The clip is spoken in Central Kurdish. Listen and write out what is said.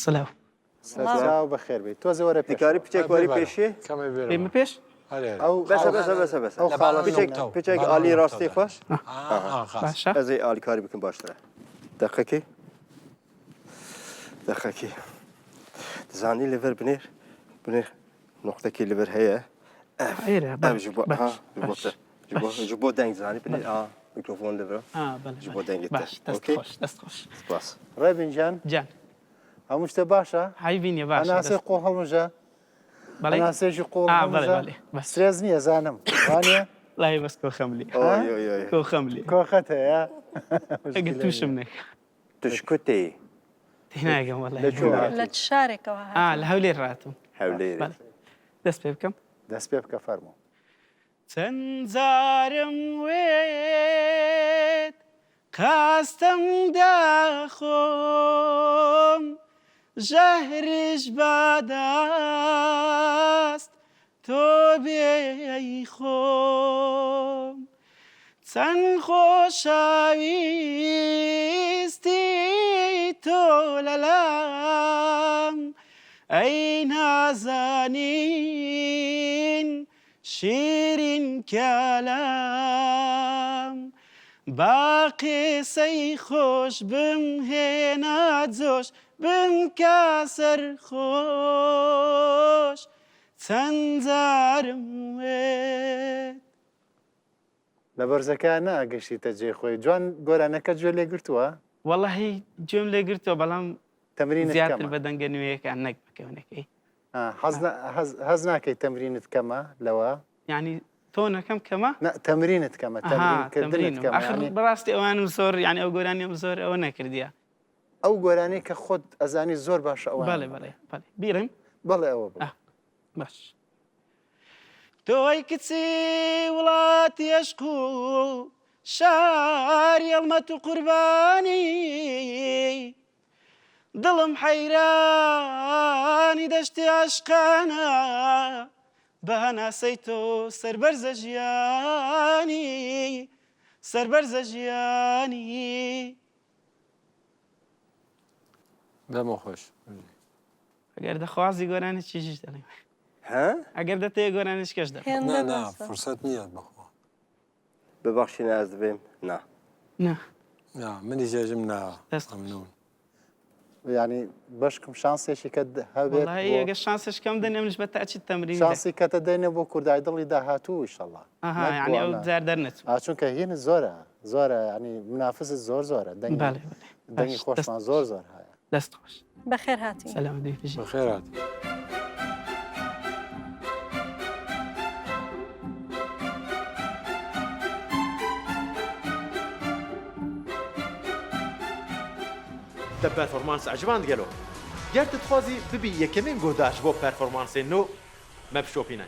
سلاو. سەرچاو بەخێر بێی تۆزێ وەرە دکاری پێشەوە. پچێک وەری پێشێ. بێمە پێش؟ ئەو بەسە بەسە بەسە بەسە ئەو خاڵە پچێک پچێک ئالی ڕاستی خوش باشە. ئەزێ ئالیکاری بکەم باشترە دەقەکی دەقەکی دزانی لەبەر بنێر بنێر نقطەکی لەبەر هەیە ئێرە ئەو ji بۆ باش ji بۆ باش ji بۆ ji بۆ دەنگ زانی بنێر ئا میکرۆفۆن لەبەر ئا بەڵێ ji بۆ دەنگت باش دەست okay خۆش دەست خۆش. سپاس ڕێبین گیان جان هەموو شتێ باشە؟ عەیبی نییە باشە هەناسەی دەست قوڵ هەڵمژە بەڵێ هەناسەیەکی قوڵ ئا بەڵێ هەڵمژە بەڵێ بەس سترێس نییە زانم وانییە؟ وەڵاهی بەس کۆخەم لێ ها؟ ئۆی ئۆی ئۆی کۆخەم لێ کۆخەت هەیە؟ ئەگەر مشکلە تووشم نییە. نەکا تشکوتێ تێناگەم وەڵاهی لە کوێ هەولێر هاتووی؟ لە چ شارێکەوە ئا هاتووی؟ لە هەولێر هاتووم هەولێرێ بەڵێ دەست پێ بکەم؟ دەست پێ بکە فەرموو. چەند جارم وێت قاستم داخۆم ژەهرش بەدەست تۆ بێی خۆم چەند خۆشەویستی تۆ لەلام ئەی نازانین شیرین کەلام با قسەی خۆش بمهێنە جۆش بمکە سەرخۆش چەند جارم وت. لە بەرزەکە نا گەشتیتە جێی خۆی جوان گۆرانەکەت گوێ لێ گرتووە؟ وەڵاهی گوێم لێ گرتووە بەڵام تەمرینت زیاتر کەمە. بە دەنگە نوێیەکان نەک بە کەونەکەی. حەز هەز ناکەی تەمرینت کەمە لەوە؟ یعنی تۆنەکەم کەمە؟ نا تەمرینت کەمە تەمرین کردنت کەمە ئاخر بەڕاستی ئەوانم زۆر یعنی ئەو گۆرانیەم زۆر ئەوە نەکردیە. ئەو گۆرانی کە خۆت ئەزانی زۆر باشە ئەوە. بەڵێ بەڵێ بەڵێ بیڵێم؟ بەڵێ ئەوە بڵێ. باش. تۆی کچی وڵاتی ئەشق و شاری ئەڵمەت و قوربانی دڵم حەیرانی دەشتی عەشقانە بە هەناسەی تۆ سەربەرزە ژیانی سەربەرزە ژیانی. دەمە خۆش. ئەگەر دەخوازی گۆرانی چیژیش دەڵێم. ها؟ ئەگەر دەتەوێ گۆرانی کەش دەڵێم. نا نا فرسەت نییە بەخوا. ببەخشینە ئەز دبێم نا. نا. نا منیش ئێژم نا. دەست مەمنون. یعنی بەشکم شانسێکی کە هەبێت وەڵی ئەگەر شانسش کەم دەنێ منیش بە تاچیت تەمرین شانسی کەتە دەینێ بۆ کوردای دڵی داهاتوو ئیشەڵا ئەها یعنی ئەو جار دەرنەچوو چونکە هینت زۆرە زۆرە یعنی منافست زۆر زۆرە دەنگی دەنگی خۆشمان زۆر زۆر هەیە دەست خۆش. بەخێر هاتی. سەلامەت بی بژی. بەخێر هاتی. Te performans eciband gelo? Ger tu dixwazî bibî yekemîn guhdar ji bo performansên nû, me bişopîne.